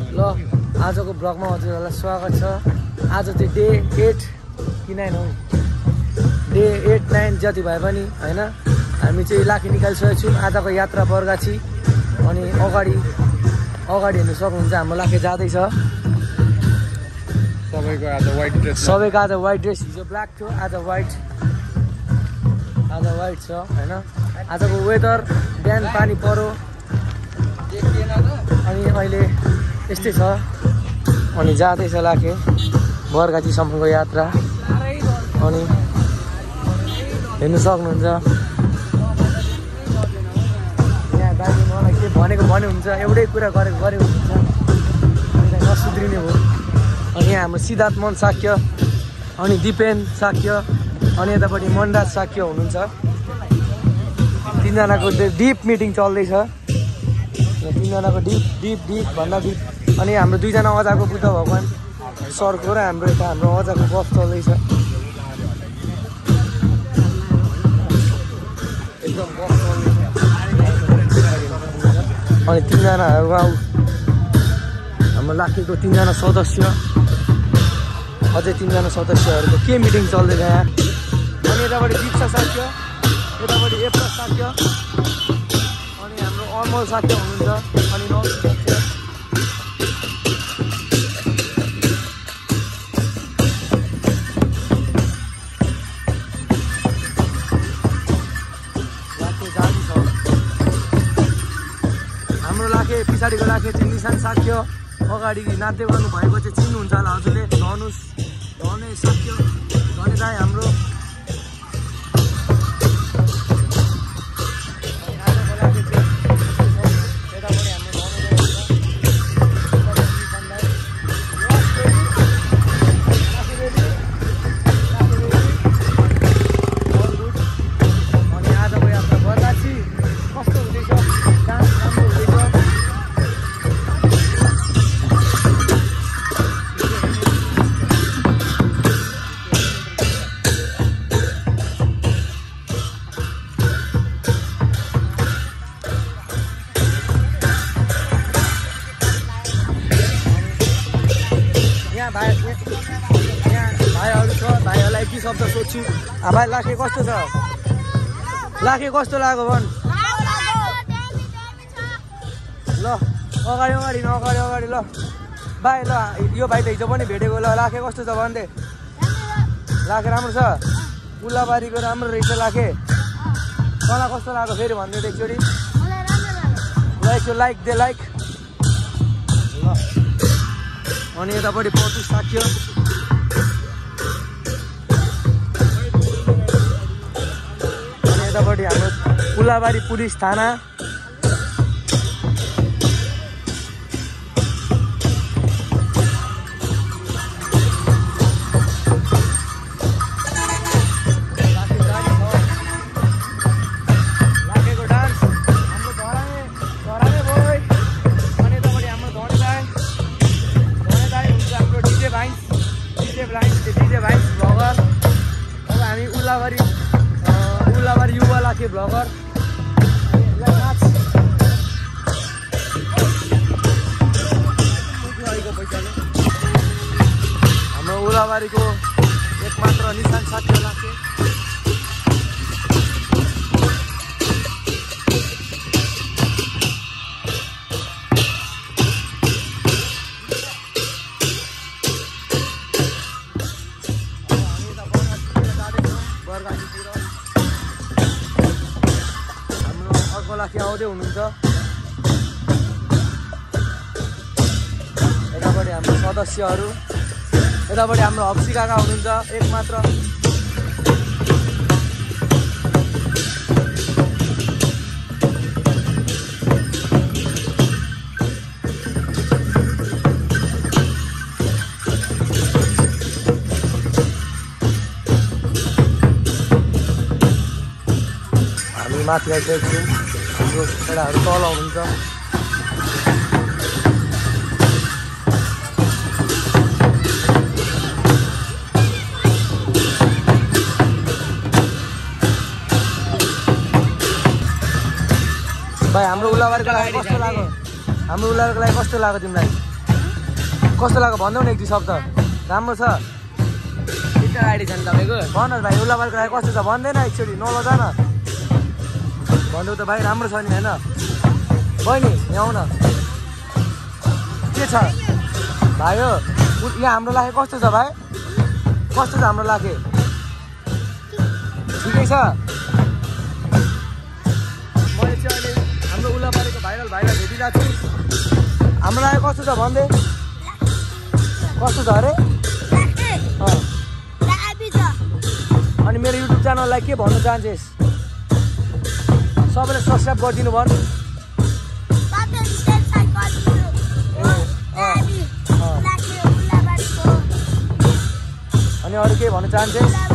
ल आजको ब्लगमा हजुरहरूलाई स्वागत छ। आज चाहिँ डे 8 कि 9 हो, डे 8 9 जति भए पनि होइन, हामी चाहिँ लाखे निकालिसकेको छौँ। आजको यात्रा बरगाछी अनि अगाडि हेर्नु सक्नुहुन्छ हाम्रो लाखे जाँदैछ। सबैको आज वाइट ड्रेस, हिजो ब्ल्याक थियो, आज वाइट छ होइन। आजको वेदर बिहान पानी पऱ्यो अनि अहिले यस्तै छ अनि जाँदैछ लाखे बरगाछीसम्मको यात्रा। अनि हेर्नु सक्नुहुन्छ यहाँ दाजु मलाई के भनेको हुन्छ, एउटै कुरा गरेको हुन्छ, नसुध्रिने हो। अनि यहाँ हाम्रो सिद्धार्थ मन साक्य अनि दिपेन साक्य अनि यतापट्टि मनराज साक्य हुनुहुन्छ। तिनजनाको डिप मिटिङ चल्दैछ, तिनजनाको डिप भन्दा डिप। अनि हाम्रो दुईजना अजाको बुद्ध भगवान् सरको र हाम्रो यता हाम्रो अजाको गफ चल्दैछ। एकदम गफ चल्दैछ। अनि तिनजनाहरू हाम्रो लाखेको तिनजना सदस्य, अझै तिनजना सदस्यहरूको के मिटिङ चल्दैछ यहाँ। अनि यतापट्टि दीक्षा साक्य, यतापट्टि एप्रा साक्य अनि हाम्रो अमल साक्य हुनुहुन्छ अनि नौसिन साक्य। हाम्रो लाखे पछाडिको लाखे चाहिँ निशान साक्य, अगाडि नाच्दै गर्नु भएको चाहिँ चिन्नुहुन्छ होला हजुरले, धने साक्य, धने दाई हाम्रो। भाइहरू छ, भाइहरूलाई के शब्द सोध्छु। भाइ लाखे कस्तो छ? लाखे कस्तो लाग्यो भन्? ल अगाडि ल भाइ, ल यो भाइ त हिजो पनि भेटेको। ल लाखे कस्तो छ भन्दै? लाखे राम्रो छ, उल्लाबारीको राम्रो रहेछ लाखे। तँलाई कस्तो लाग्यो फेरि भन्दै एकचोटि? ल एकचोटि लाइक दे लाइक। ल अनि यतापट्टि पटु साक्य अनि यतापट्टि हाम्रो उल्लाबारी पुलिस थाना। लाखेको डान्स हाम्रो धरामे बोय। अनि यतापट्टि हाम्रो धने हुन्छ हाम्रो डिजे भाइस भ्लगर। अब हामी उल्लाबारी युवा लाखे भ्लगर। हाम्रो उल्लाबारीको एकमात्र निशान साक्य लाखे। लाखे आउँदै हुनुहुन्छ। यतापट्टि हाम्रो सदस्यहरू, यतापट्टि हाम्रो हप्सी काका हुनुहुन्छ एकमात्र। हामी माथि आइसकेको छौँ, हाम्रो केटाहरू तल हुनुहुन्छ। भाइ हाम्रो उल्लाबारीको लागि कस्तो लाग्यो? हाम्रो उल्लाबारीको लागि कस्तो लाग्यो तिमीलाई? कस्तो लाग्यो भन्दै न एक दुई शब्द राम्रो छ तिनवटा गाडी छ नि तपाईँको भन भाइ उल्लाबारको लागि कस्तो छ भन्दैन एकचोटि नलजा न भन्नु त भाइ राम्रो छ नि होइन बहिनी यहाँ आउ न के छ भाइ हो यहाँ हाम्रो लाखे कस्तो छ भाइ कस्तो छ हाम्रो लाखे ठिकै छ मैले चाहिँ अहिले हाम्रो उल्लाबारीको भाइलाई भेटिरहेको छु हाम्रो लाखे कस्तो छ भन्दै कस्तो छ अरे अनि मेरो युट्युब च्यानललाई के भन्न चाहन्छस् सबैले सब्सक्राइब गरिदिनु भन् अनि अरू के भन्न चाहन्छस्